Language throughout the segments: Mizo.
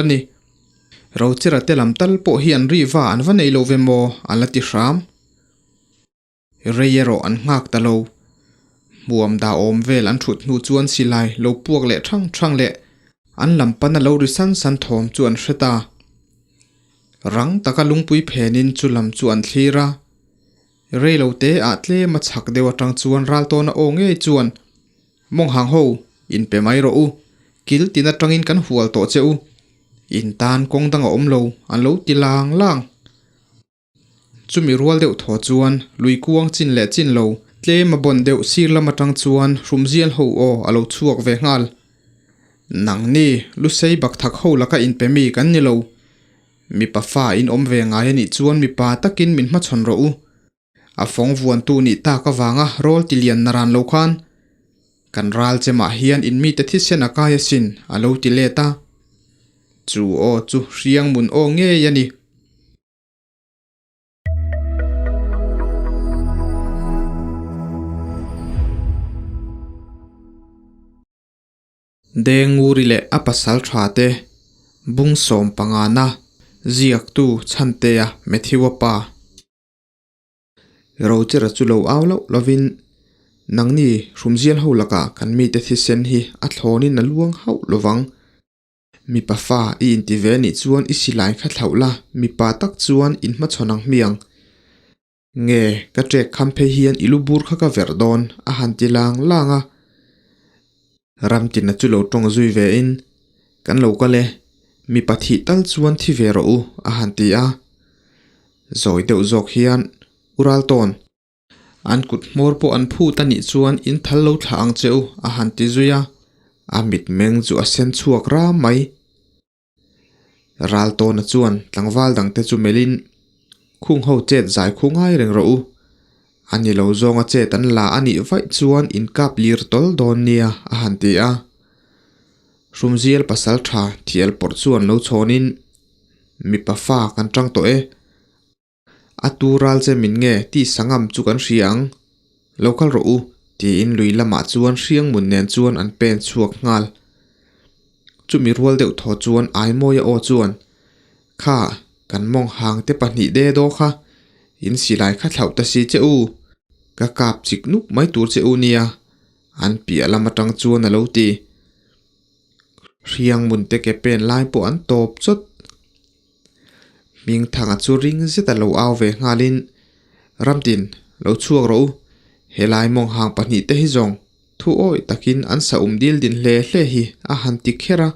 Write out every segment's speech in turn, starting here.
A ni. Rochera te lam tal pawh hi an ri va an va nei lo ve maw? An la ti hram. Rei erawh an nghak ta lo. Hmuam dah awm vel an thut hnu chuan silai lo puak leh thang thang leh an lam pana lo ri san san thawm chu an hre ta. Rang taka lungpui phenin chu lam chu an thlir a. Rei lo te ah tlem a chhak deuh atang chuan ral tawna aw ngei chuan Mawng hang ho, in pe mai rawh u. Kil tin atangin kan hual tawh che u. In tan kawng dang a awm lo, an lo ti lang lang. Chumi rual deuh thaw chuan lui kuang chin leh chin lo, tlem a bawn deuh sir lam atang chuan hrumzial ho aw a lo chhuak ve nghal. Nangni, Lusei bakthak ho laka in pe mi kan ni lo. Mipa fa in awm ve ngai a nih chuan mipa takin min hmachhawn rawh u. A fawng vuantu nih tak avanga rawl ti lian na ran lo khan kan ral che mah hian in mite thisen a kai asin a lo ti let a. Chu aw chu hriang mun aw ngei a ni. Denguri leh a pasal tha te bung 15na ziaktu Chhantea Matthew-a pa. Rochera chu lo au loh lovin, Nangni hrumzial ho lakah kan mite thisen hi a thlawnin a luang hauh lovang. Mipa fa i inti ve anih chuan i silai kha thlauh la, mipa tak chuan inhmachhawn ang hmiang. Nge, ka ṭek kham phei hian i lu bur kha ka verh dawn, a han ti lang lang a. Ramtina chu lo ṭawng zui ve in, Kan lo kal e, mipa thih tal chuan thi ve rawh u, a han ti a. Zawi deuh zawk hian, U Raltawn, an kut hmawr pawh an phut a nih chuan in thal lo thlah ang che u, a han ti zui a. A mitmeng chu a sen chhuak ram mai. Raltawna chuan tlangval dangte chu melhin, Khung ho chet zai khu ngai reng rawh u. A ni lo zawnga chet an la a nih vaih chuan in kap lir tawl dawn nia, a han ti a. Hrumzial pasal tha thial pawrh chuan lo chhawnin, Mipa fa kan tang tawh e. A tu ral che min nge tih sangam chu kan hria ang. Lo kal rawh u, tiin lui lamah chuan hriangmun nen chuan an pen chhuak nghal. Chumi rual deuh thaw chuan Aimawia aw chuan, Kha, kan mawng hang te pahnih de daw kha, in silai kha thlauh ta si che u. Ka kap chik nuk mai tur che u nia, an piah lam atang chuan a lo ti. Hriangmun te ke pen lai pawh an tawp chawt. Hmingthanga chu ring zet a lo au ve nghalin, Ramtin, lo chhuak rawh u, helai mawng hang pahnihte hi zawng thu awih takin an sa um dil din hle hle hi a han ti kher a.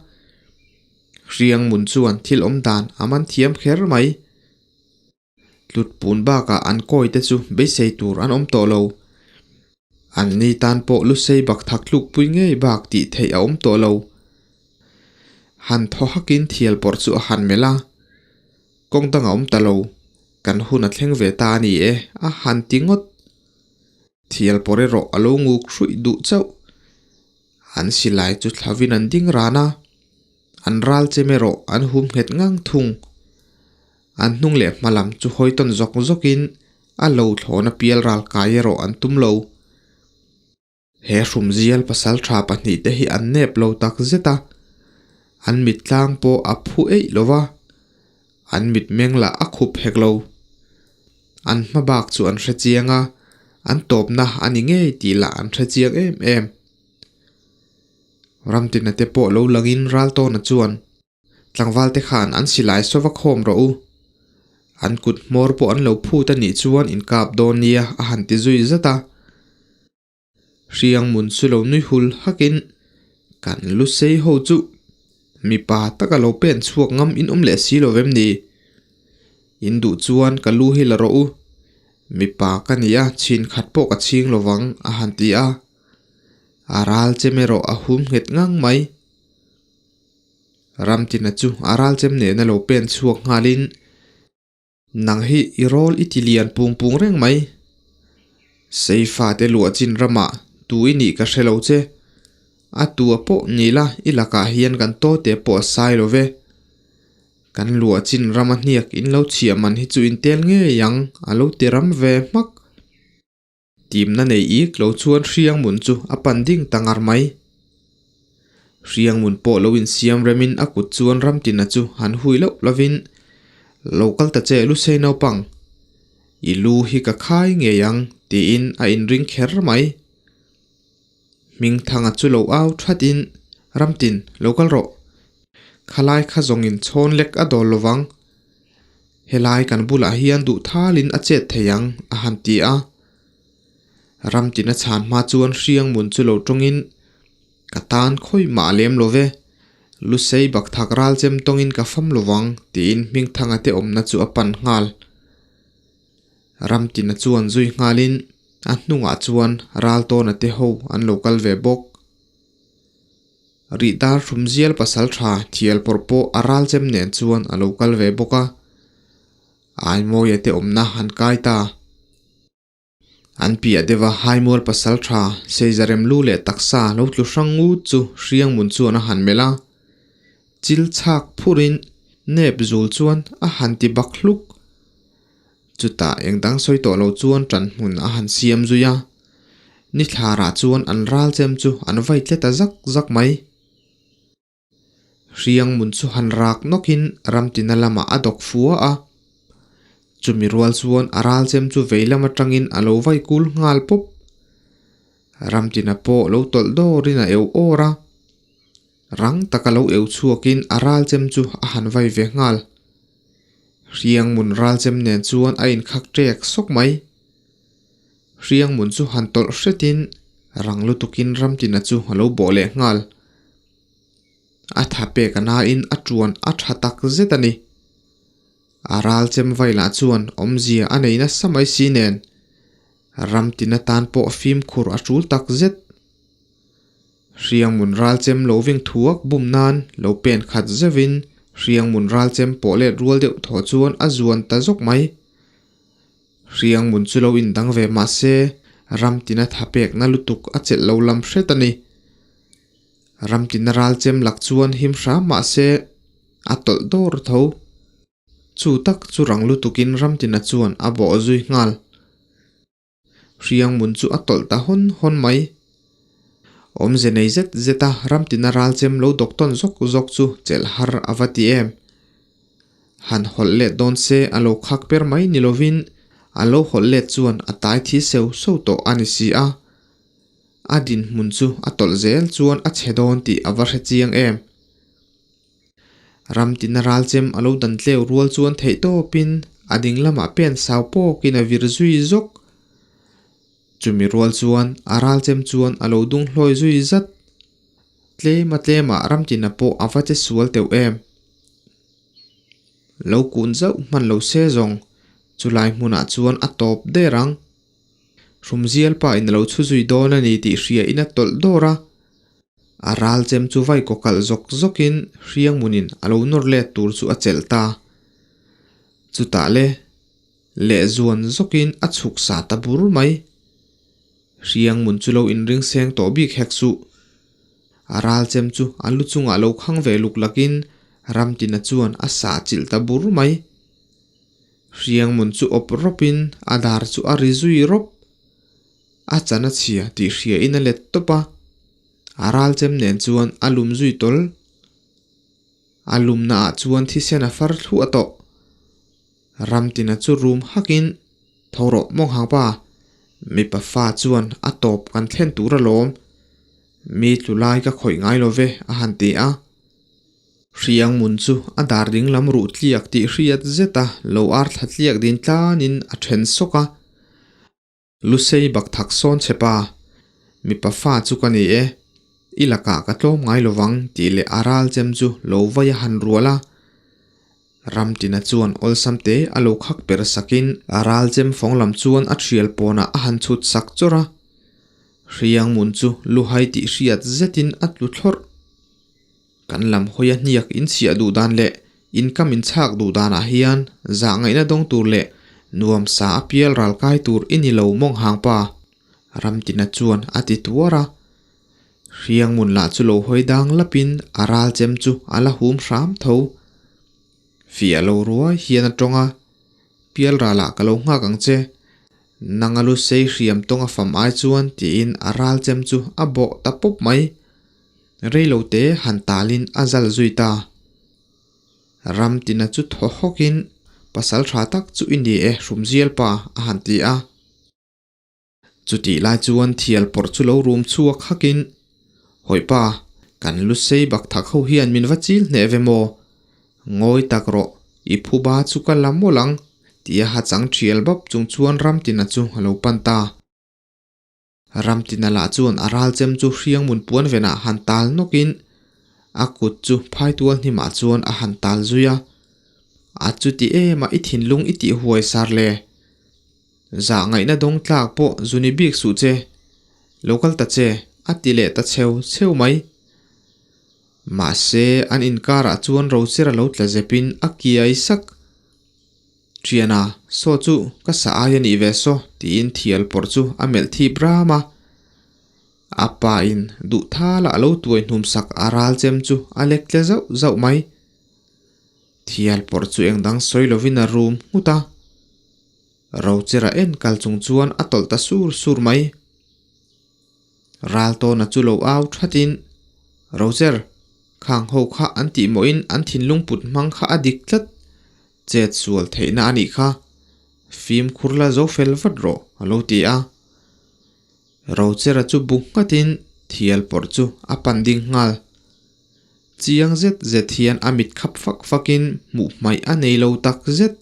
Hriang mun chuan thil awm dan a man thiam kher mai. Tlut pun bakah an kawi te chu beisei tur an awm tawh lo. An ni tan pawh lusei bak thak tlukpui ngei bak tih theih a awm tawh lo. Han thaw hakin thial pawrh chu a han melh a, Kawng dang a awm ta lo, kan hun a thleng ve ta a ni e, a han ti ngawt. Thial pawrh erawh a lo nguk hruih duh chauh. An silai chu thlavin an ding ran a, an ral chem erawh an hum nghet ngang thung. An hnung leh hma lam chu hawi tawn zawk zawkin a lo thlawna pial ral kai erawh an tum lo. He hrumzial pasal tha pahnihte hi an nep lo tak zet a, an mit tlang pawh a phu eih lo va, an mitmeng lah a khup hek lo. An hma bak chu an hre chiang a, an tawpna a ni ngei tih lah an hre chiang em em. Ramtina te pawh lo langin Raltawna chuan Tlangval te khan an silai sova khawm rawh u. An kut hmawr pawh an lo phut a nih chuan in kap dawn nia a han ti zui zat a. Hriang mun chu lo nui hul hakin kan lu sei ho chu mipa taka lo pen chhuak ngam in awm leh si lo vem ni. In duh chuan ka lu hi la rawh u. Mipa ka ni a chhin khat pawh ka chhing lovang a han ti a. A ral chem erawh a hum nghet ngang mai. Ramtina chu a ralchem nena lo pen chhuak nghalin, Nang hi i rawl i ti lian pung pung reng mai. Seifa te luah chin ramah tu i nih ka hre lo che. A tua pawh ni la i lakah hian kan tawte pawh a sai lo ve. Kan luah chin rama hniak in lo chhiah man hi chu in tel ngei ang a lo ti ram ve hmak. Timna nei ik lo chuan hriang mun chu a pan ding ta ngar mai. Hriangmun pawh lo insiam remin a kut chuan Ramtina chu han hui loh lovin, Lo kal ta che Lusei naupang, i lu hi ka khai ngei ang tiin a inring kher mai. Hmingthanga chu lo au thatin, Ramtin, lo kal rawh. Khalai kha zawngin chhawn lek a dawl lovang. Helai kan bulah hian duh thalin a chet thei ang, a han ti a. Ramtin a chhan hma chuan Hriangmun chu lo tawngin, Ka tan khawi mah lem lo ve, Lusei bakthak ral chem tawngin ka fam lovang, tiin Hmingthanga te awmna chu a pan nghal. Ramtina chuan zui nghalin a hnungah chuan Raltawna te ho an lo kal ve bawk. Rihdar Hrumzial pasal tha thial pawrh pawh a ral chem nen chuan a lo kal ve bawk a, Aimawia te awmna an kai ta. An piah deuha Haimual pasal tha Seizarem lu leh taksa lo tlu hrang ngut chu Hriangmun chuan a han melh a, chil chhak phurin nep zul chuan a han ti bak hluk. Chutah eng dang sawi tawh lo chuan ṭan hmun a han siam zui a, ni thlarah chuan an ral chem chu an vai tlet ta zak zak mai. Hriangmun chu han rak nawkin ramtina lamah a dawk fua a, chumi rual chuan a ral chem chu vei lam atangin a lo vai kul nghal pawp. Ramtina pawh lo tawlh dawrin a eu awr a, rang taka lo eu chhuakin a ral chem chu a han vai ve nghal. Hriangmun ral chem nen chuan a inkhak ṭek sawk mai. Hriangmun chu han tawlh hretin rang lutukin Ramtina chu a lo bawh leh nghal. A tha pek a nain a ṭuan a ṭha tak zet a ni. A ral chem vai lah chuan awmzia a nei nasa mai si nen, Ramtina tan pawh fimkhur a ṭul tak zet. Hriangmun ral chem lo ving thuak bum nan lo pen khat zeuhin Hriangmun ral chem pawh let rual deuh thaw chuan a zuan ta zawk mai. Hriangmun chu lo indang ve mah se, Ramtina tha pekna lutuk a chelh lo lam hret a ni. Ramtina ral chem lak chuan him hram mah se, a tawlh dawr tho. Chu tak chu rang lutukin Ramtina chuan a bawh zui nghal. Hriangmun chu a tawlh ta hawn hawn mai. Awmze nei zet zet a Ramtina ral chem lo dawk tawn zawk zawk chu chelh har a va ti em. Han hawlh let dawn se a lo khak per mai ni lovin a lo hawlh let chuan a tai thi seu seu tawh a ni si a. A dinhmun chu a tawlh zel chuan a chhe dawn tih a va hre chiang em. Ramtina ral chem a lo dan tleu rual chuan theih tawpin a ding lamah pen sau pawkin a vir zui zawk. Chumi rual chuan a ral chem chuan a lo dung hlawi zui zat. Tlema tlemah Ramtina pawh a va che sual teuh em. Lo kun zauh hman lo se zawng chulai hmunah chuan a tawp der ang. Hrumzial pa in a lo chhu zui dawn a ni tih hria in a tawlh dawr a. A ral chem chu vai kaw kalh zawk zawkin Hriangmunin a lo nawr let tur chu a chelh ta. Chutah le, lehzuan zawkin a chhuk sa ta bur mai. Hriangmun chu lo inring seng tawh bik hek suh. A ral chem chu a lu chungah lo khang ve luk lakin Ramtina chuan a sah chilh ta bur mai. Hriangmun chu awp rawpin a dar chu a ri zui rawp. A chan a chhia tih hria in a let tawp a, a ral chem nen chuan a lum zui tawl. A lumna ah chuan thisen a far thluah a tawh. Ramtina chu rum hak in, Tho rawh mawng hang pa, mipa fa chuan a tawp kan thlen tur alawm, mi tlu lai ka khawih ngai lo ve a han ti a. Hriangmun chu a dar ding lam ruh tliak tih hriat zet a lo ar thla tliak din tlanin a then sawk a. Lusei bak thak sawn che pa, mipa fa chu ka ni e, i lakah ka tlawm ngai lovang tih leh a ral chem chu lo vai a han rual a. Ramtina chuan awlsam te a lo khak per sakin a ral chem fawng lam chuan a thial pawnah a han chhut sak chawrh a. Hriangmun chu luhai tih hriat zetin a tlu thlawrh. Kan lam hawia hniak inchhiah duh dan leh income inchhak duh danah hian zah ngaihna dawng tur leh nuam sa a pial ral kai tur i ni lo mawng hang pa, Ramtina chuan a ti tuar a. Hriangmun lah chu lo hawi dang lapin a ral chem chu a la hum hram tho. Fiah lo ruai hian a tawng a, Pial ralah ka lo nghak ang che, nang a lu sei hriam tawng a fam ai chuan tiin a ral chem chu a bawh ta pawp mai. Reilote han talin a zal zui ta. Ramtina chu thaw hawkin, Pasal tha tak chu i ni e Hrumzial pa, a han ti a. Chutih lai chuan thial pawrh chu lo rum chhuak hakin, Hawipa, kan lu sei bak thak ho hian min va chil hneh ve maw? Ngawi tak rawh, i phuba chu ka la mawlh ang, tia ha chang thial bap chung chuan Ramtina chu a lo pan ta. Ramtina lah chuan a ral chem chu hriangmun puan venah han tal nawkin a kut chu phaitual hnimah chuan a han tal zui a. A chuti em a i thinlung i tih huai sar le. Zah ngaihna dawng tlak pawh zu ni bik suh che. Lo kal ta che, a ti leh ta cheu cheu mai. Mahse an inkarah chuan Rochera lo tla zepin a kiai sak. Ṭhiana, saw chu ka sa ai a nih ve saw, tiin thial pawrh chu a melh thip ram a. A pa in duh thala a lo tuai hnum sak a ral chem chu a lek tle zauh zauh mai. Thial pawrh chu eng dang sawi lovin a rum nghut a. Rochera en kal chung chuan a tawlh ta sur sur mai. Ral tawna chu lo au thatin, Rocher, khang ho kha an tih mawhin an thinlung put hmang kha a dik tlat, chet sual theihna a nih kha, fimkhur la zo fel vat rawh, a lo ti a. Rochera chu bu nghatin thial pawrh chu a pan ding nghal. Chiang zet zet hian a mit khap fak fakin hmuh hmaih a nei lo tak zet.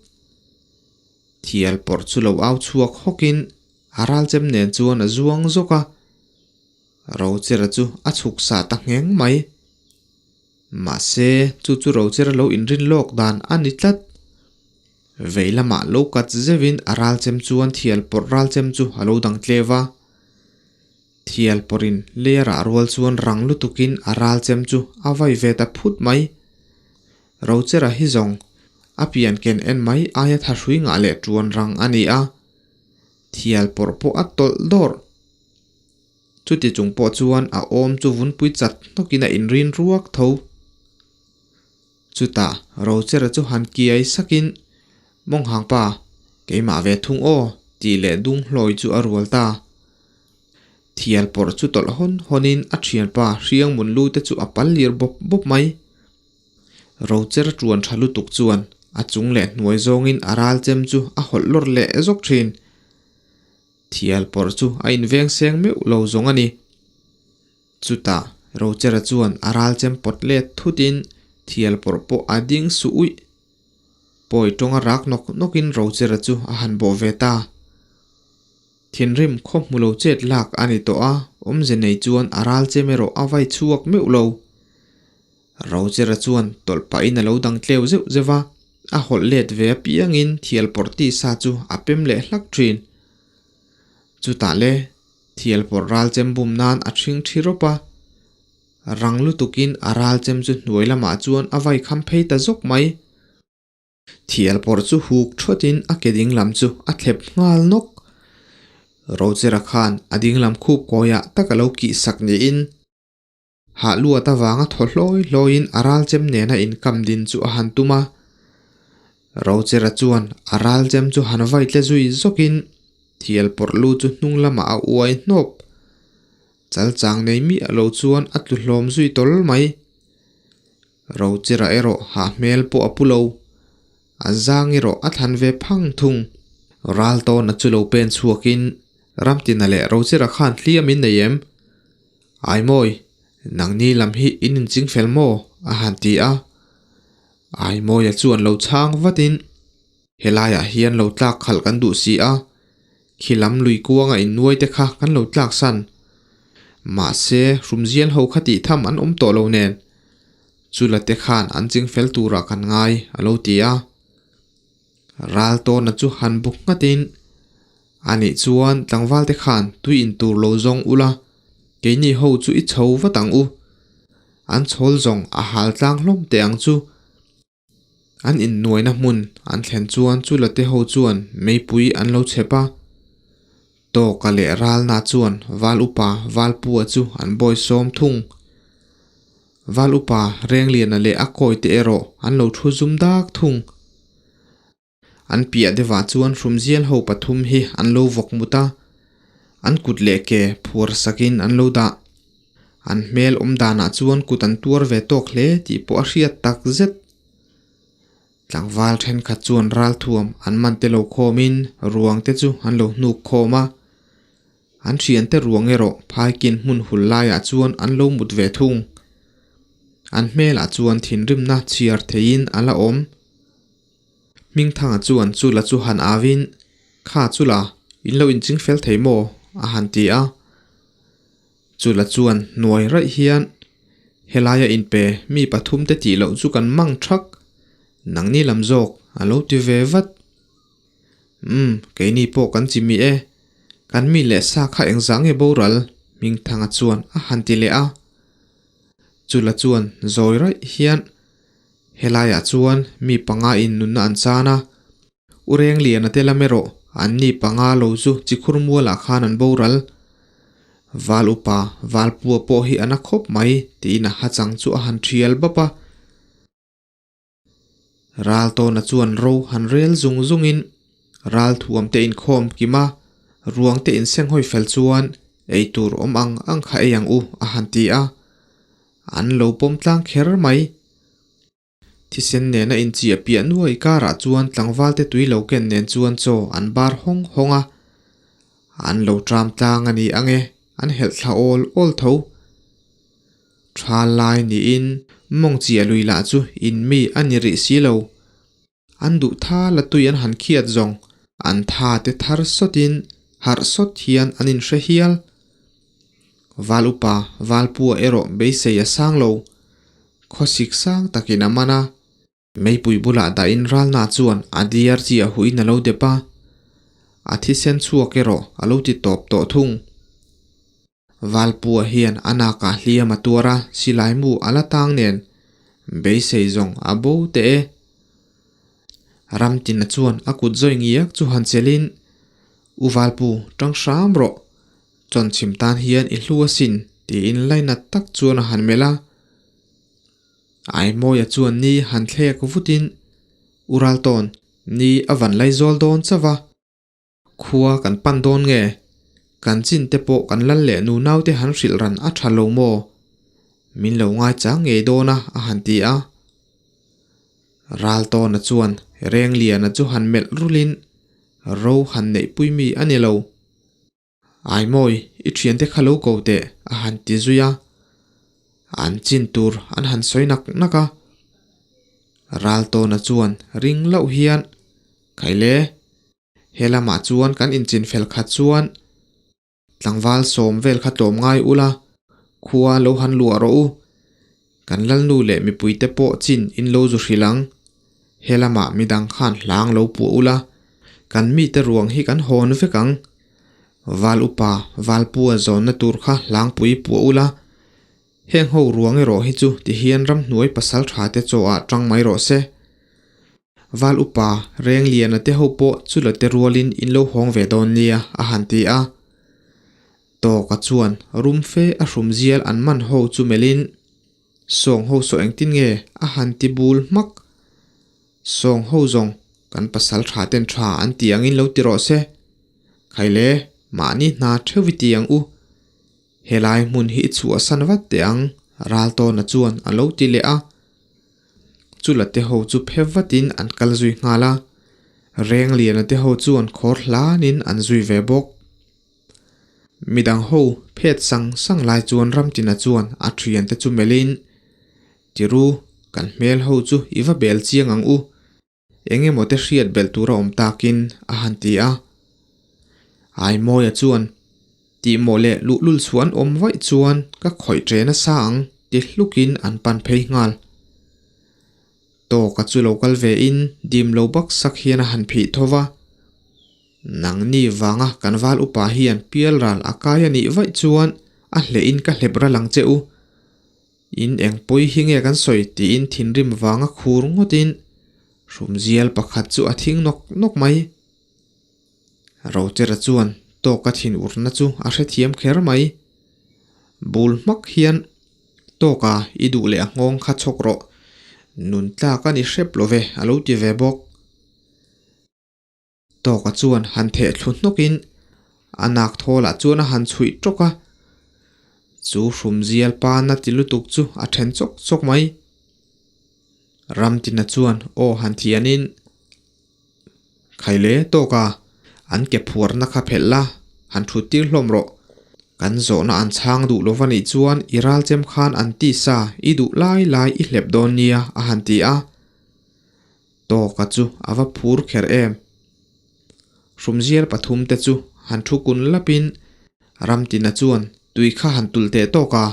Thial pawrh chu lo au chhuak hawkin a ralchem nen chuan a zuang zawk a, Rochera chu a chhuk sa ta ngheng mai. Mahse, chu chu Rochera lo inrin lawk dan a ni tlat. Vei lamah lo kat zeuhin a ralchem chuan thial pawrh ralchem chu a lo dang tlev a. Thial pawrhin lei a rah rual chuan rang lutukin a ralchem chu a vai ve ta phut mai. Rochera hi zawng a pian ken en mai aia thahrui ngah leh tuan rang a ni a. Thial pawrh pawh a tawlh dawrh. Chuti chung pawh chuan a awm chu vunpui chat hnawkin a inrin ruak tho. Chutah Rochera chu han kiai sakin, Mawnghang pa, keimah ve thung aw, tih leh dung hlawi chu a rual ta. Thial pawrh chu tawlh hawn hawnin a thianpa Hriangmun lu te chu a pal lir bawp bawp mai. Rocher tuan tha lutuk chuan a chung leh hnuai zawngin a ral chem chu a hawlh lawr leh zawk thin. Thial pawrh chu a inveng seng meuh lo zawng a ni. Chutah Rochera chuan a ral chem pawt let thutin thial pawrh pawh a ding suh uih. Pawi tawnga rak nawk nawkin Rochera chu a han bawh ve ta. Thinrim khaw hmu lo chet lak a ni tawh a, awmze nei chuan a ral chem erawh a vai chhuak meuh lo. Rochera chuan tawlh pahin a lo dang tleu zeuh zeuh a, a hawlh let ve apiangin thial pawrh tisa chu a pem leh hlak thin. Chutah le, thial pawrh ral chem bum nan a ṭhing ṭhi rawp a, rang lutukin a ral chem chu hnuai lamah chuan a vai kham phei ta zawk mai. Thial pawrh chu huk thawtin a ke dinglam chu a thlep nghal nawk. Rochera khan a dinglam khup kawiah tak a lo kih sak niin hah luat avanga thaw hlawi hlawiin a ral chem nena inkam din chu a han tum a. Rochera chuan a ral chem chu han vai tle zui zawkin thial pawrh lu chu hnung lamah a uai hnawp. Chal chang nei miah lo chuan a tlu hlawm zui tawl mai. Rochera erawh hah hmel pawh a pu lo. A zang erawh a thlan ve phang thung. Ral tawna chu lo pen chhuakin Ramtina leh Rochera khan hliam in nei em? Aimawi, nangni lam hi in inching fel maw? a han ti a. Aimawia chuan lo chhang vatin, Helaiah hian lo tlak khalh kan duh si a, khi lam lui kuanga innuai te kha kan lo tlak san. Mahse, hrumzial ho kha tih tham an awm tawh lo nen, chula te khan an ching fel turah kan ngai, a lo ti a. Ral tawna chu han buk nghatin, Anih chuan tlangval te khan tui in tur lo zawng ula, keini ho chu i chho vat ang u. An chhawl zawng a hal tlang hlawm teh ang chu. An innuaina hmun an thlen chuan chu late ho chuan meipui an lo chhep a. Tawka leh Ralna chuan Val Upa Valpua chu an bawi sawm thung. Val Upa Rengliana leh a kawite erawh an lo thu zum dak thung. An piah deuhah chuan hrumzial ho pathum hi an lo vawk mut a, an kut leh ke phuar sakin an lo dah. An hmel awm danah chuan kut an tuar ve tawk hle tih pawh a hriat tak zet. Tlangval thenkhat chuan ralthuam an man te lo khawmin ruang te chu an lo hnuk khawm a. An thiante ruang erawh phaikin hmun hul laiah chuan an lo mut ve thung. An hmelah chuan thinrimna chhiar theihin a la awm. Hmingthanga chuan Chula chu han auin, Kha Chula, in lo inching fel thei maw? a han ti a. Chula chuan hnuai raih hian, Helaia inpe mi pathumte tih loh chu kan mang thak, nangni lam zawk a lo ti ve vat. Umm, keini pawh kan chi mi e. Kan mi leh sa kha engzah nge boral? Hmingthanga chuan a han ti leh a. Chula chuan zawi raih hian, Helaiah chuan mi panga in nunna an chan a, U Rengliana te lam erawh anni panga lo chu chikhur mualah khan an boral. Val upa Valpua pawh hi a na khawp mai tiin a hachang chu a han thial bap a. Raltawna chuan ro han rel zung zungin ralthuam te inkhawm kim a, ruang te insenghawi fel chuan eitur awm ang ang kha ei ang u a han ti a. An lo pawm tlang kher mai. Thisen nena inchiah piah nuai karah chuan tlangvalte tui lo ken nen chuan chaw an bar hawng hawng a. An lo tram tlang a ni ang e, an helh thla awl awl tho. Tha lai niin mawng chiah lui lah chu in mi a ni rih si lo. An duh tha la tui an han khiat zawng, an tha te thar sawtin harh sawt hian an inhre hial. Val upa Valpua erawh beisei a sang lo. Khawsik sang takin a man a. Meipui bulah dahin ralna chuan a diar chiah huiin a lo dep a, a thisen chhuak erawh a lo ti tawp tawh thung. Valpua hian a nakah hliam a tuar a, silai mu a la tang nen beisei zawng a bo teh e. Ramtina chuan a kut zawi ngiak chu han chelhin, U Valpu, tang hram rawh, chawnchhim tan hian i hlu asin, tiin lainat tak chuan a han melh a. Aimawia chuan ni han thlek vutin, U Raltawn, ni a van laizawl dawn chauh a, khua kan pan dawn nge? Kan chin te pawh kan lal leh nu naute han hrilh ran a tha lo maw? Min lo ngaichang ngei dawn a, a han ti a. Raltawna chuan Rengliana chu han melh rulin, Ro han neihpui mi a ni lo. Aimawi, i thiante kha lo ko teh, a han ti zui a. An chin tur an han sawi nak nak a. Raltawna chuan ring loh hian, Khaile, he lamah chuan kan inchin fel khat chuan tlangval sawm vel kha tlawm ngai ula, khua lo han luah rawh u. Kan lalnu leh mipuite pawh chin in lo zu hrilh ang. He lamah midang khan hlang lo puah ula, kan mite ruang hi kan hawn vek ang. Val upa Valpua zawnna tur kha hlangpui puah ula, heng ho ruang erawh hi chu tihian ramhnuai pasal tha te chaw ah tang mai rawh se. Val upa Rengliana te ho pawh chu la te rualin in lo hawng ve dawn nia a han ti a. Tawka chuan rum fe a hrum zial an man ho chu melhin, Sawng ho saw engtin nge a han ti bul hmak? Sawng ho zawng kan pasal tha ten tha an ti angin lo ti rawh se. Khaile, mahni hna theuh i ti ang u. Helai hmun hi i chhuahsan vat teh ang, Raltawna chuan a lo ti leh a. Chula te ho chu phe vatin an kal zui nghal a. Rengliana te ho chuan khawr hlanin an zui ve bawk. Midang ho phet sang sang lai chuan Ramtina chuan a thiante chu melhin, Tiru, kan hmel ho chu i va bel chiang ang u, eng emaw te hriat belh tura awm takin, a han ti a. Aimawia chuan, Tihmawh leh luhlul chhuah an awm vaih chuan ka khawih ṭe nasa ang, ti hlukin an pan phei nghal. Tawka chu lo kal vein dim lo bak sak hian a han phih tho va. Nangni vanga kan val upa hian pialral a kai a nih vaih chuan a hlehin ka hlep ral ang che u. In eng pawi hi nge kan sawi tiin thinrim vanga khur ngawtin hrumzial pakhat chu a thing nawk nawk mai. Rochera chuan tawka thin urna chu a hrethiam kher mai. Bul hmak hian tawka i duh leh a nghawng kha chhawk rawh. Nun tlak a ni hrep lo ve a lo ti ve bawk. Tawka chuan han theh thlu hnawkin a nak thawlah chuan a han chhuih tawk a. Chu hrumzial pa na ti lutuk chu a then chawk chawk mai. Ramtina chuan aw han thianin, Khaile tawka an ke phuarna kha phelh la, han thut tir hlawm rawh. Kan zawhna an chhang duh lo va nih chuan i ralchem khan an tisa i duh lai lai i hlep dawn nia a han ti a. Tawka chu a va phur kher em. Hrumzial pathum te chu han thu kun lapin Ramtina chuan tui kha han tul teh tawk a.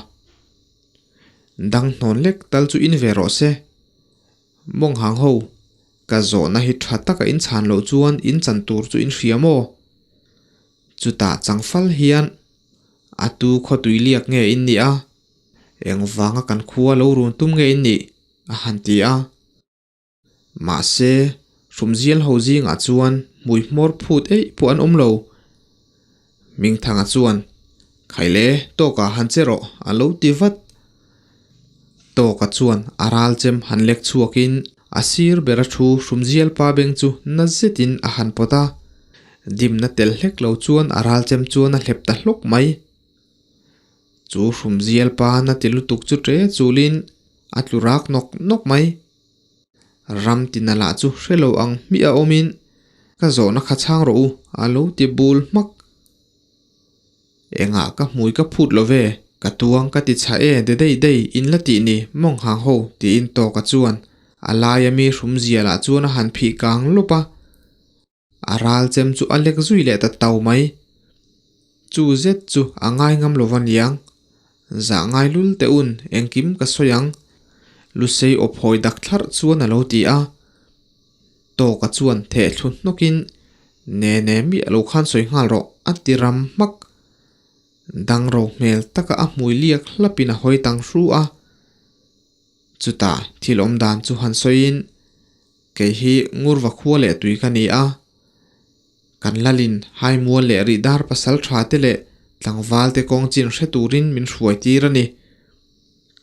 Dang hnawn lek tal chu in ve rawh se. Mawng hang ho, ka zawhna hi tha taka in chhan loh chuan in chan tur chu in hria maw? Chutah changfal hian a tu khaw tui liak nge in nih a? Engvanga kan khua lo run tum nge in nih? a han ti a. Mahse, hrumzial ho zingah chuan hmui hmawr phut eih pawh an awm lo. Hmingthanga chuan, Khaile, tawkah han che rawh, a lo ti vat. Tawka chuan a ral chem han lek chhuakin a sir bera thu hrumzial pa beng chu na zetin a han pawt a. Dimna tel hlek lo chuan a ral chem chuan a hlep ta hlawk mai. Chu hrumzial pa na ti lutuk chu ṭe chulin a tlu rak nawk nawk mai. Ram tina lah chu hre lo ang hmiah a awmin ka zawhna kha chhang rawh u a lo ti bul hmak. Engah ka hmui ka phut lo ve, ka tuang ka ti chha e de dei dei in la tih ni mawng hang ho tiin tawka chuan a laia mi hrumzia lah chuan a han phih kang lawp a. A ral chem chu a lek zui leh ta tau mai. Chu zet chu a ngai ngam lo va niang. Zah ngai lul teh un engkim ka sawi ang. Lusei awp hawi dak thlarh chuan a lo ti a. Tawka chuan theh thlu hnawkin ne ne miah lo khan sawi nghal rawh a ti ram hmak. Dangro hmel taka a hmui liak hlapin a hawi tang hru a. Chutah thil awm dan chu han sawiin Kei hi Ngurva khua leh tui ka ni a, kan lalin Haimual leh Rihdar pasal tha te leh tlangval te kawng chin hre turin min hruai tir a ni.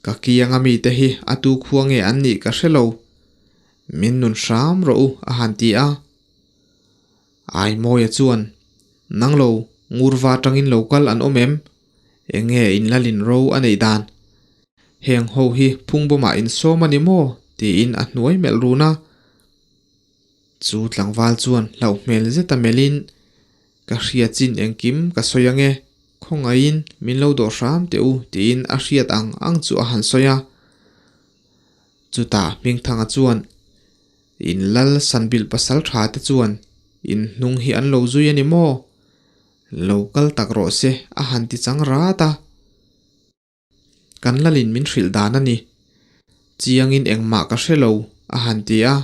Ka kianga mite hi a tu khua nge an nih ka hre lo. Min nun hram rawh u a han ti a. Aimawia chuan, Nang lo, Ngurva atangin lo kal an awm em? Enge in lalin ro a neih dan? Heng ho hi phungbawmah in sawm a ni maw? tiin a hnuai melh run a. Chu tlangval chuan hlauh hmel zeta melhin, Ka hria chin engkim ka sawi ange, khawngaihin min lo dawh hram teh u tiin a hriat ang ang chu a han sawi a. Chutah Hmingthanga chuan, In lal Sanbilh pasal tha te chuan in hnung hi an lo zui a ni maw? Lo kal tak rawh se a han ti chang rat a. Kan lalin min hrilh dan a ni. Chiangin engmah ka hre lo, a han ti a.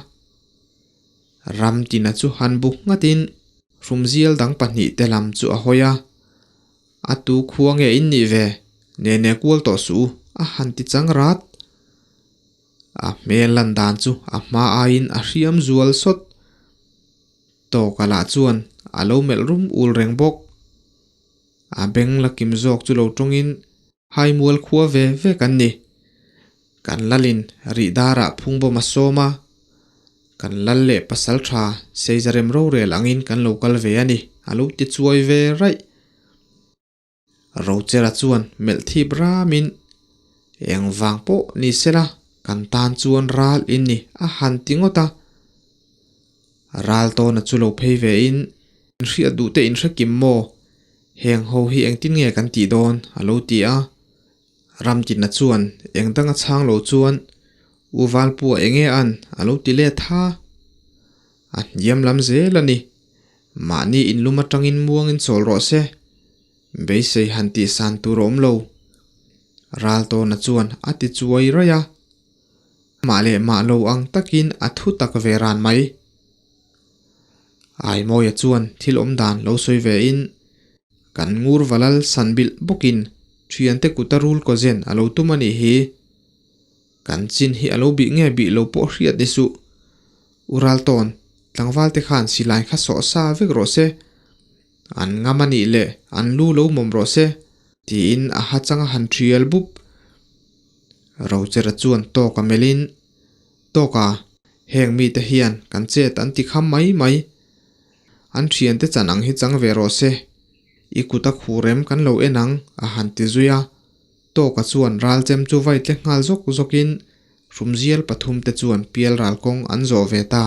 Ramtina chu han buk nghatin hrumzial dang pahnihte lam chu a hawi a. A tu khua nge in nih ve? Nene kual tawh suh u, a han ti chang rat. A hmel lan dan chu a hma aiin a hriam zual sawt. Tawka lah chuan a lo melh rum ul reng bawk. A beng la kim zawk chu lo tawngin Haimual khua ve ve kan ni. Kan lalin rih darah phungbawm a sawm a, kan lal leh pasal tha Seizarem rorel angin kan lo kal ve a ni, a lo ti chuai ve raih. Rochera chuan melh thip ramin, Engvang pawh ni sela kan tan chuan ral in ni a han ti ngawt a. Ral tawna chu lo phei ve in, Inhriat duh te inhre kim maw? Heng ho hi engtin nge kan tih dawn? a lo ti a. Ramtina chuan eng danga chhang lo chuan, U Valpua enge an? a lo ti let ha. A hniam lam zel a ni. Mahni inlum atangin muangin chawl rawh se. Beisei han tih san tur a awm lo. Raltawna chuan a ti chuai raih a. Mah leh mah lo ang takin a thu tak ve ran mai. Aimawia chuan thil awm dan lo sawi ve in, Kan ngur valal san bilh bawkin thiante kuta rul kaw zen a lo tum a nih hi. Kan chin hi a lo bih nge bih lo pawh hriat ni suh. U Raltawn, tlangval te khan silai kha sawh sa vek rawh se. An ngam a nih leh an lu lo mawm rawh se, tiin a ha chang a han thial bup. Rochera chuan tawk a melhin, Tawka, heng mite hian kan chet an ti kham mai mai. An thiante chan ang hi chang ve rawh se. I kut a khu rem kan lo en ang, a han ti zui a. Tawka chuan ralchem chu vai tle nghal zawk zawkin hrumzial pathumte chuan pialral kawng an zawh ve ta.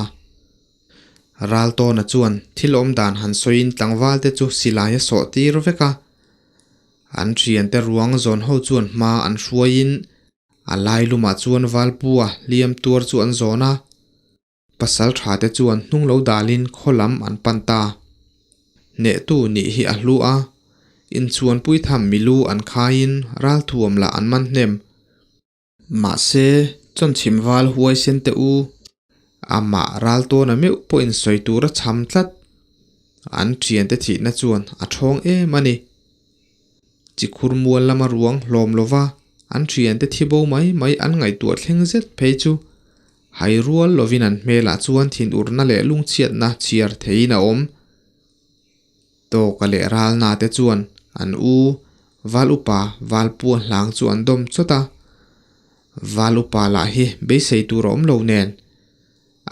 Raltawna chuan thil awm dan han sawiin tlangvalte chu silai a sawh tir vek a. An thiante ruang zawn ho chuan hma an hruaiin a lai lumah chuan Valpua hliam tuar chu an zawn a. Pasal thate chuan hnung lo dalin khaw lam an pan ta. Hnehtu nih hi a hlu a, inchhuanpui tham milu an khaiin ralthuam lah an man hnem. Mahse, chawnchhim val huaisen teh u, amah raltawna meuh pawhin sawi tur a cham tlat. An thiante thihna chuan a thawng em a ni. Chikhur mual lama ruang hlawm lova an thiante thi bo mai mai an ngaihtuah thleng zet phei chu hai rual lovin an hmelah chuan thinurna leh lungchhiatna chhiar theiin a awm. Tawka leh ralna te chuan an u Val upa Valpua hlang chu an dawm chawt a, Val upa lah hi beisei tur a awm lo nen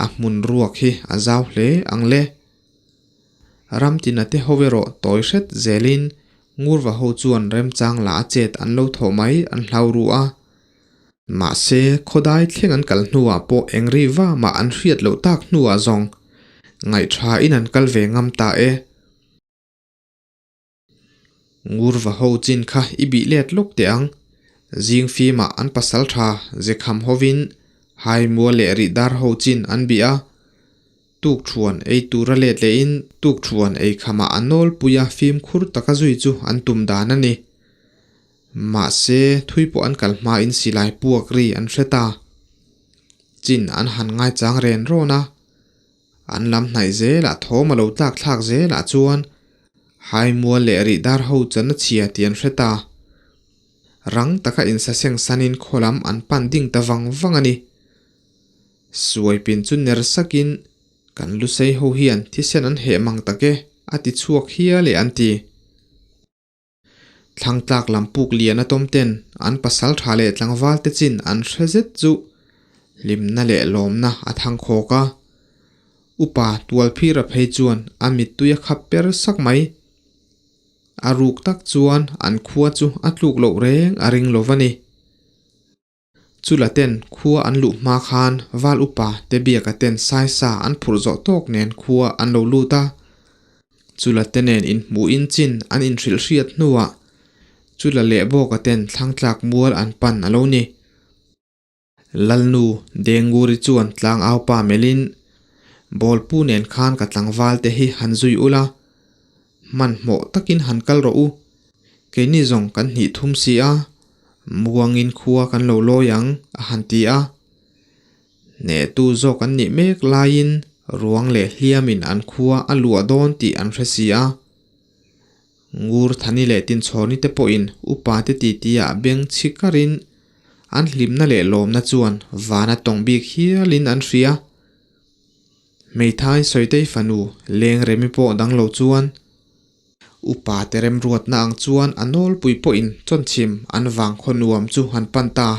a hmun ruak hi a zau hle ang le. Ramtina te ho erawh tawi hret zelin Ngurva ho chuan remchang la a chet an lo thawh mai an hlau ru a. Mahse, khawdai thleng an kal hnuah pawh eng ri va mah an hriat loh tak hnuah zawng ngaihṭhain an kal ve ngam ta e. Ngurva ho chin kha i bih let lawk teh ang. Zing fimah an pasal tha zekham hovin Haimua leh Rihdar ho chin an bih a. Tukthuan ei tura let lehin tukthuan ei khamah a nawlpuia fimkhur taka zui chu an tum dan a ni. Mahse, thui pawh an kal hmain silai puak ri an hre ta. Chin an han ngaichang ren rawn a. An lam hnaih zelah thawm a lo tlak thlak zelah chuan Haimual leh Rihdar ho chan a chhia tih an hre ta. Rang taka insaseng sanin khaw lam an pan ding ta vang vang a ni. Suaipin chu ner sakin, Kan lusei ho hian thisen an heh mang tak e, a ti chhuak hial e an ti. Thlangtlak lam puk lian a tawm ten an pasal tha leh tlangval te chin an hre zet chu hlimna leh lawmna a thang khawk a. Upa Tualphira phei chuan a mittui a khap per sak mai. A ruk tak chuan an khua chu a tluk loh reng a ring lo va ni. Chula ten khua an luh hma khan Val upa te biaka ten saisa an phurh zawh tawk nen khua an lo lut a. Chula te nen inhmuhin chin an inhrilh hriat hnuah Chula leh Bawka ten thlangtlak mual an pan a lo ni. Lalnu Denguri chuan tlangau pa melhin, Bawlpu nen khan ka tlangval te hi han zui ula, hmanhmawh takin han kal rawh u. Keini zawng kan hnih thum si a, muangin khua kan lo lawi ang, a han ti a. Hnehtu zawk an nih mek laiin ruang leh hliamin an khua a luah dawn tih an hre si a. Ngur Thani leh Tinchhawni te pawhin upa te titi-ah beng chhi karin an hlimna leh lawmna chuan vana tawng bik hialin an hria. Hmeithai Sawitei fanu Lengremi pawh dang lo chuan Upa te remruatna ang chuan a nawlpui pawhin chawnchhim an vang khaw nuam chu han pan ta.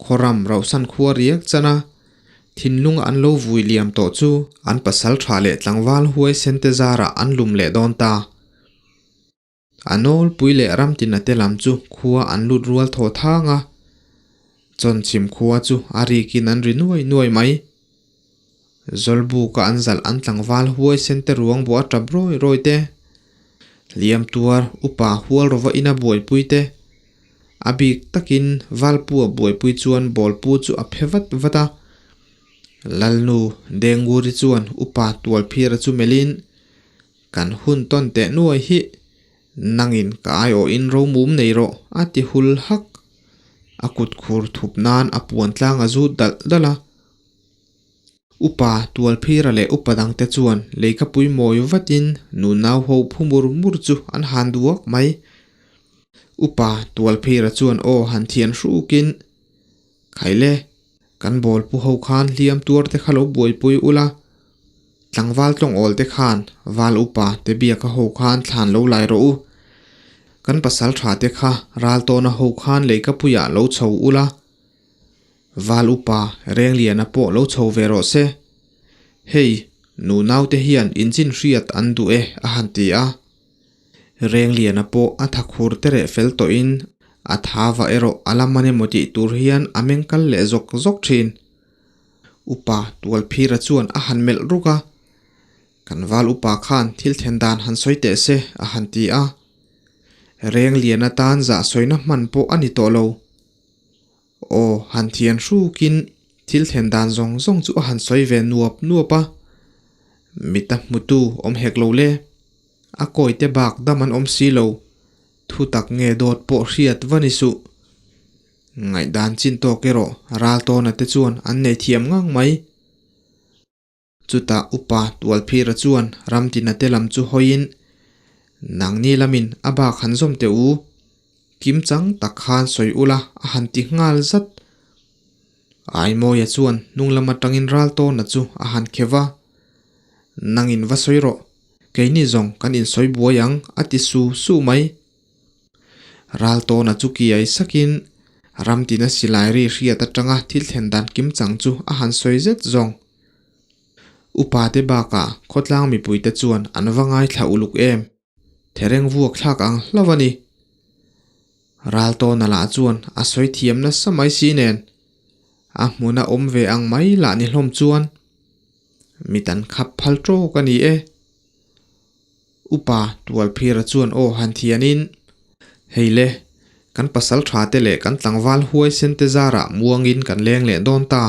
Khawram rauhsan khua riak chan a, thinlunga an lo vui liam tawh chu an pasal tha leh tlangval huaisen te zarah an lum leh dawn ta. A nawlpui leh ramtina te lam chu khua an lut rual thaw thang a, chawnchhim khua chu a rikin an ri nuai nuai mai. Zawlbuka an zalh an tlangval huaisen te ruang buah a tap rawi rawi te, hliam tuar upa hual rawva ina buaipui te, a bik takin Valpua buaipui chuan bawlpu chu a phe vat vat a. Lalnu Denguri chuan upa Tualphira chu melhin, Kan hun tawn teh nuai hi nangin ka aiawhin romum nei rawh a ti hul hak. A kut khur thup nan a puan tlang a zut dalh dalh a. Upa Tualphira leh upa dangte chuan leikapui mawi vatin nunau ho phu mur mur chu an han duak mai. Upa Tualphira chuan aw han thian hrukin, Khaile, kan bawlpu ho khan hliam tuar te kha lo buaipui ula, tlangval tlawngawl te khan val upa te biaka ho khan thlan lo lai rawh u. Kan pasal tha te kha raltawna ho khan leikapuiah lo chho ula, Val upa Rengliana pawh lo chho ve rawh se. Hei, nu naute hian inchin hriat an duh e a han ti a. Rengliana pawh a thakhur te reh fel tawhin A thava erawh a la man emaw tih tur hian a meng kal leh zawk zawk thin. Upa Tualphira chuan a han melh ruk a, Kan val upa khan thil then dan han sawi teh se a han ti a. Reng lian atan zah sawina hman pawh a ni tawh lo. Aw, han thian hrukin thil thlen dan zawng zawng chu a han sawi ve nuap nuap a. Mita hmutu awm hek lo le. A kawite bak dam an awm si lo. Thu tak nge dawt pawh hriat va ni suh. Ngaihdan chin tawk erawh Raltawna te chuan an nei thiam ngang mai. Chutah Upa Tualphira chuan Ramtina te lam chu hawiin, Nangni lamin a bak han zawm teh u, kimchang tak khan sawi ula a han ti nghal zat. Aimawia chuan hnung lam atangin Raltawna chu a han khev a, Nangin va sawi rawh, keini zawng kan insawi buai ang a ti su su mai. Raltawna chu kiai sakin Ramtina silai ri hriat atanga thil thlen dan kimchang chu a han sawi zet zawng. Upate bakah khawtlang mipuite chuan an va ngaithla uluk em? Thereng vuak thlak ang hlauh a ni. Raltawna lah chuan a sawi thiam nasa mai si nen, a hmuna awm ve ang mai lah ni hlawm chuan mit an khap phal tawk a ni e. Upa Tualphira chuan aw han thianin, Hei le, kan pasal tha te leh kan tlangval huaisen te zarah muangin kan leng leh dawn ta.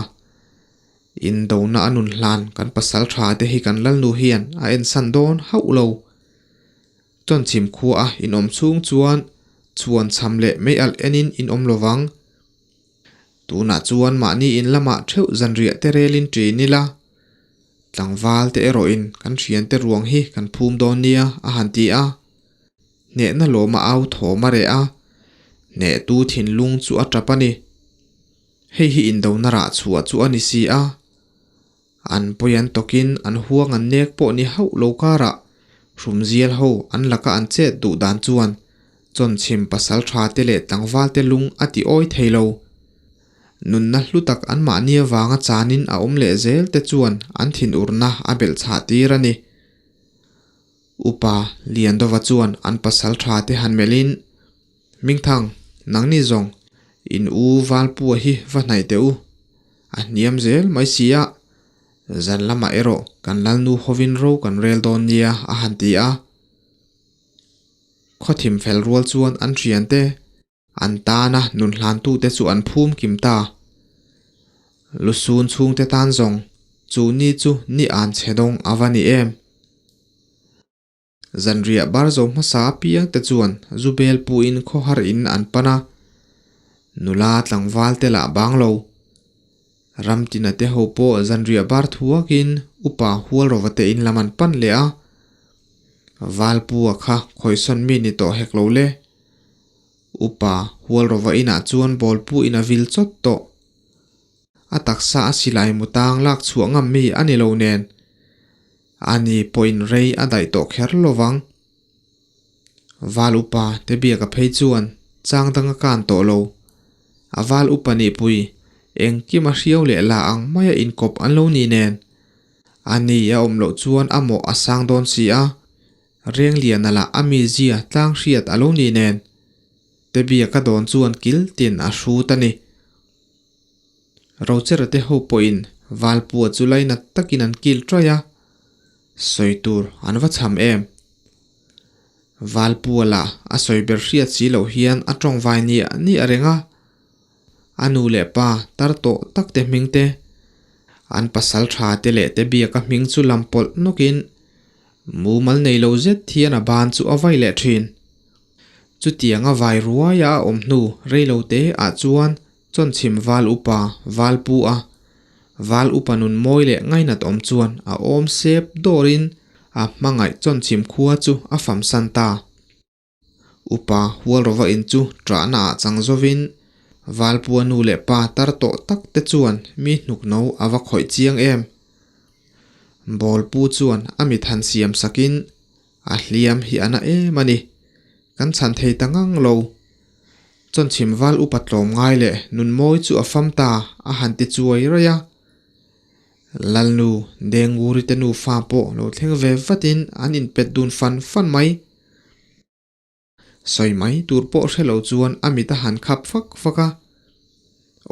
Indona a nun hlan kan pasal tha te hi kan lalnu hian a ensan dawn hauh lo. Chawnchhim khua a inawm chhung chuan chhuan chham leh mei alh enin in awm lovang. Tunah chuan mahni in lamah theuh zanriah te relin ṭin ila. Tlangval te erawhin kan thiante ruang hi kan phum dawn nia a han ti a. Hnehna lawma au thawm a reh a, hnehtu thinlung chu a tap a ni. Hei hi indona rah chhuah chu a ni si a. An pawi an tawkin an huang an nek pawh ni hauh lo karah hrumzial ho an laka an chet duh dan chuan chawnchhim pasal tha te leh tlangval te lung a ti awi thei lo. Nunna hlu tak anmahni avanga chanin a awm leh zel te chuan an thinurna a belh chhah tir a ni. Upa Liandova chuan an pasal tha te han melhin, Mingthang, nangni zawng, in u Valpua hi va hnaih teh u. A hniam zel mai si a, zan lamah erawh kan lalnu hovin ro kan rel dawn nia a han ti a. Khawthim fel rual chuan an thiante An tana nun hlantute chu an phum kim ta. Lusun chhungte tan zawng chu ni chu ni an chhe dawng a va ni em? Zanriah bar zo hmasa apiangte chuan Zubel puin khawhar in an pan a, nula tlangval te lah bang lo. Ramtina te ho pawh zanriah bar thuakin upa Hualrova te in lam an pan leh a, Valpua kha khawisawn mi ni tawh hek lo le. Upa Hualrova inah chuan ball pu in a vil chawt tawh. A taksa a silai mu tang lak chhuah ngam mi a ni lo nen. Ani pawhin rei a daih tawh kher lo vang. Val upa te biak a phei chuan chang dang a kan tawh lo. A val upa nihpui engkim a hriau leh la ang maia inkawp an lo ni nen. Ani a awm loh chuan a mawh a sang dawn si a. Rengliana lah a mizia tlang hriat a lo ni nen, Tebia ka dawn chuan kil tin a hrut a ni. Rochera te ho pawhin Valpua chu lainat takin an kil ṭaih a, sawi tur an va cham em. Valpua lah a sawi ber hriat si loh hian a ṭawngvai niah niah reng a, a nu leh pa tar tawh tak te hming te, an pasal ṭha te leh Tebia ka hming chu lam pawlh nawkin, Mumal nei lo zet hian a ban chu a vai leh thin. Chutiang a vai ruaia a awm hnu rei lo te ah chuan chawnchhim val upa val pu a val upa nun mawi leh ngainat awm chuan a awm sep dawrin a hmangaih chawnchhim khua chu a famsan ta. Upa Hualrova in chu ṭahna ah chang zawin Valpua nu leh pa tar tawh tak te chuan mi hnukno a va khawih chiang em. Bawlpu chuan a mit han siam sakin a hliam hi a na em a ni. Kan chhan thei ta ngang lo. Chawnchhim val upa tlawm ngai leh nunmawi chu a fam ta a han ti chuai raih a. Lalnu Denguri te nufa pawh lo thleng ve vatin an inpet dun fan fan mai. Sawi mai tur pawh hre lo chuan a mit a han khap fak fak a.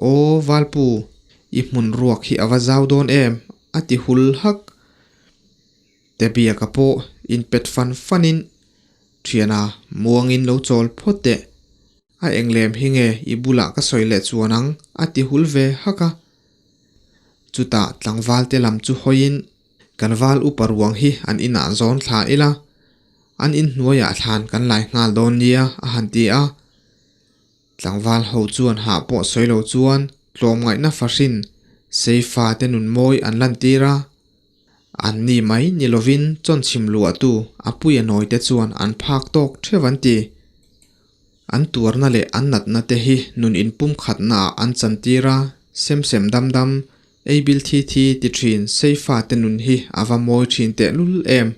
Aw Valpu, i hmun ruak hi a va zau dawn em? a ti hul hak. Tebiaka pawh inpet fan fanin, Thiana, muangin lo chawl phawt teh. A englem hi nge i bulah ka sawi leh chuan ang? a ti hul ve hak a. Chutah tlangvalte lam chu hawiin, Kan val upa ruang hi an inah zawn thla ila, an inhnuaiah thlan kan lai nghal dawn nia, a han ti a. Tlangval ho chuan hah pawh sawi lo chuan tlawmngaihna fahrin Seifa te nun mawi an lantir a. An ni mai ni lovin chawnchhim luahtu a puia nawi te chuan an phak tawk theuh an ti. An tuarna leh an natna te hi nun inpumkhatnaah an chantir a, sem sem dam dam, ei bil thi thi ti thin Seifa te nun hi a va mawi thin tehlul em.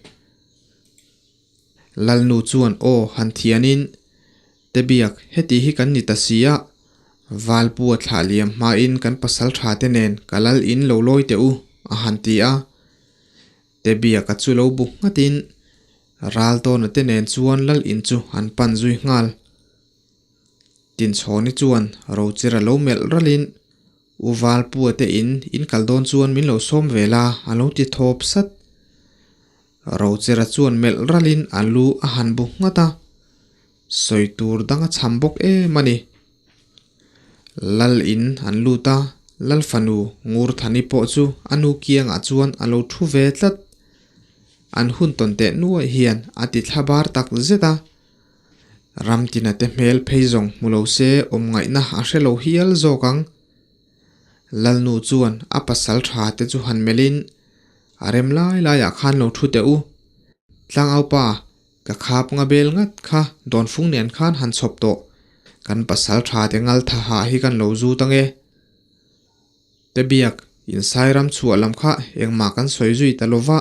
Lalnu chuan aw han thianin, Tebiak, heti hi kan ni ta si a, Valpua thlah liam hmain kan pasal tha te nen ka lal in lo lawi teh u, a han ti a. Tebiaka chu lo bu nghatin Raltawna te nen chuan lal in chu an pan zui nghal. Tinchhawni chuan Rochira lo melh ralin, U Valpua te in in kal dawn chuan min lo sawm ve la, a lo ti thawp sat. Rochera chuan melh ralin a lu a han bu nghat a, sawi tur dang a cham bawk em a ni. Lal in an lut a, Lal fanu Ngurthani pawh chu a nu kiangah chuan a lo thu ve tlat. An hun tawn teh nuaih hian a ti thla bar tak zet a. Ramtina te hmel phei zawng hmu lo se awm ngaihna a hre lo hial zawk ang. Lalnu chuan a pasal tha te chu han melhin, A rem lai laiah khan lo thu teh u. Tlangaupa, ka khap nga bel ngat kha dawnfung nen khan han chhawp tawh. Kan pasal tha te ngal tha hah hi kan lo zut ange. Tebiak, insai ram chhuah lam kha engmah kan sawi zui ta lova.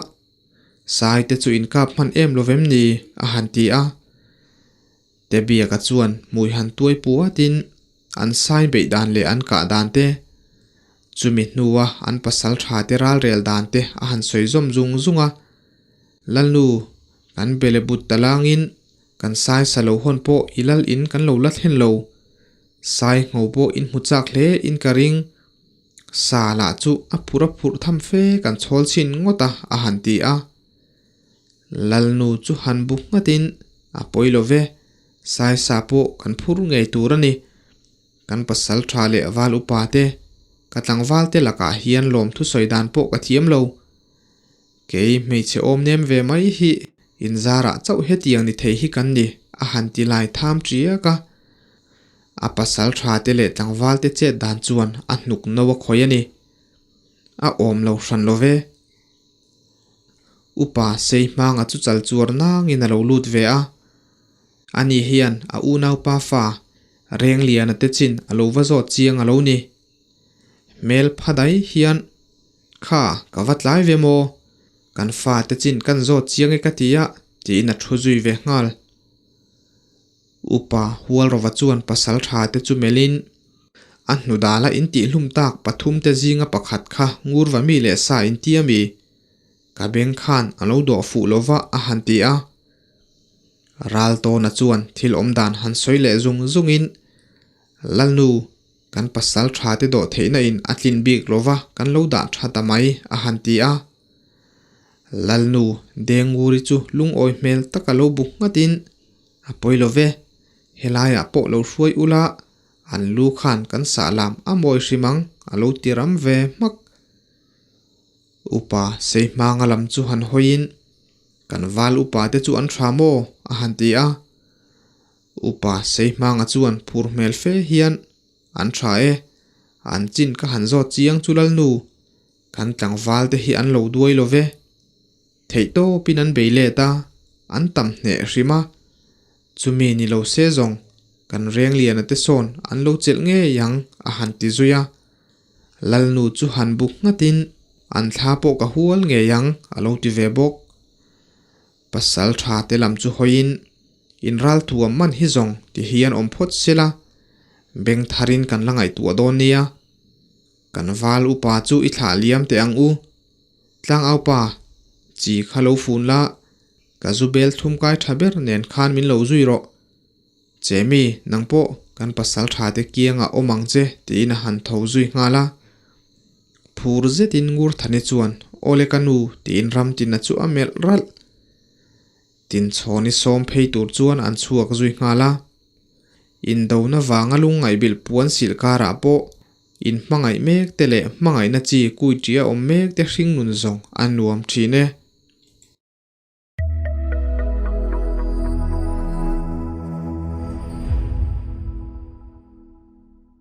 Sai te chu inkap hman em lovem ni? a han ti a. Tebiaka chuan hmui han tuai puatin an sai beih dan leh an kah dan te, chumi hnua an pasal tha te ralrel dan te a han sawi zawm zung zung a. Lalnu, kan bele but ta langin kan sai sa lo hawn pawh i lal in kan lo la thlen lo. Sai ngho pawh in hmu chak hle in ka ring. Sa lah chu a phur a phurh tham fe kan chhawl chhin ngawt a, a han ti a. Lalnu chu han bu nghatin, A pawi lo ve, Saisa pawh kan phur ngei tur a ni. Kan pasal tha leh val upa te, ka tlangval te lakah hian lawmthu sawi dan pawh ka thiam lo. Kei hmeichhe awm nem ve mai hi inzarah chauh hetiang ni thei hi kan ni, a han ti lai tham tiak a. A pasal tha te leh tlangval te chet dan chuan a hnuk no a khawih a ni. A awm lo hran lo ve. Upa Seihmanga chu chal chuar nangin a lo lut ve a. Ani hian a unaupa fa Rengliana te chin a lo va zawt chiang a lo ni. Hmel pha dai hian, Kha, ka va tlai ve maw? Kan fa te chin kan zawt chiang e ka ti a, tiin a thu zui ve nghal. Upa Hualrova chuan pasal tha te chu melhin, A hnudala in tihhlum tak pathum te zinga pakhat kha ngurva mi leh sa in ti a mi? Ka beng khan a lo dawh fuh lova a han ti a. Raltawna chuan thil awmdan han sawi leh zung zungin, Lalnu, kan pasal tha te dawh theihna in a tlin bik lova kan lo dah tha ta mai a han ti a. Lalnu, Denguri chu lungawi hmel taka lo bu nghatin, A pawi lo ve, helaiah pawh lo hruai ula, an lu khan kan sah lam a mawi hrim ang, a lo ti ram ve hmak. Upa Seihmanga lam chu han hawiin, Kan val upa te chu an tha maw? a han ti a. Upa Seihmanga chuan phur hmel fe hian, An tha e, an chin ka han zawt chiang chu Lalnu, kan tlangval te hi an lo duai lo ve. Theihtawpin an bei let a, an tam hneh hrim a. Chumi ni lo se zawng, kan Rengliana te sawn an lo chelh ngei ang, a han ti zui a. Lalnu chu han buk nghatin, An thla pawh ka hual ngei ang, a lo ti ve bawk. Pasal tha te lam chu hawiin, In ralthuam man hi zawng ti hian awm phawt sela, beng tharin kan la ngaihtuah dawn nia. Kan val upa chu i thlah liam teh ang u. Tlangaupa, chi kha lo fun la, ka zu bel thum kai tha ber nen khan min lo zui rawh. Chemi, nang pawh kan pasal tha te kiangah awm ang che, tiin a han tho zui nghal a. Phur zetin Ngurthani chuan, Awle ka nu, tiin Ramtina chu a melh ralh. Tinchhawni sawm phei tur chuan an chhuak zui nghal a. Indona vanga lungngaihbilh puan silh karah pawh in hmangaih mek te leh hmangaihna chi kui tia awm mek te hringnun zawng a nuam thin e.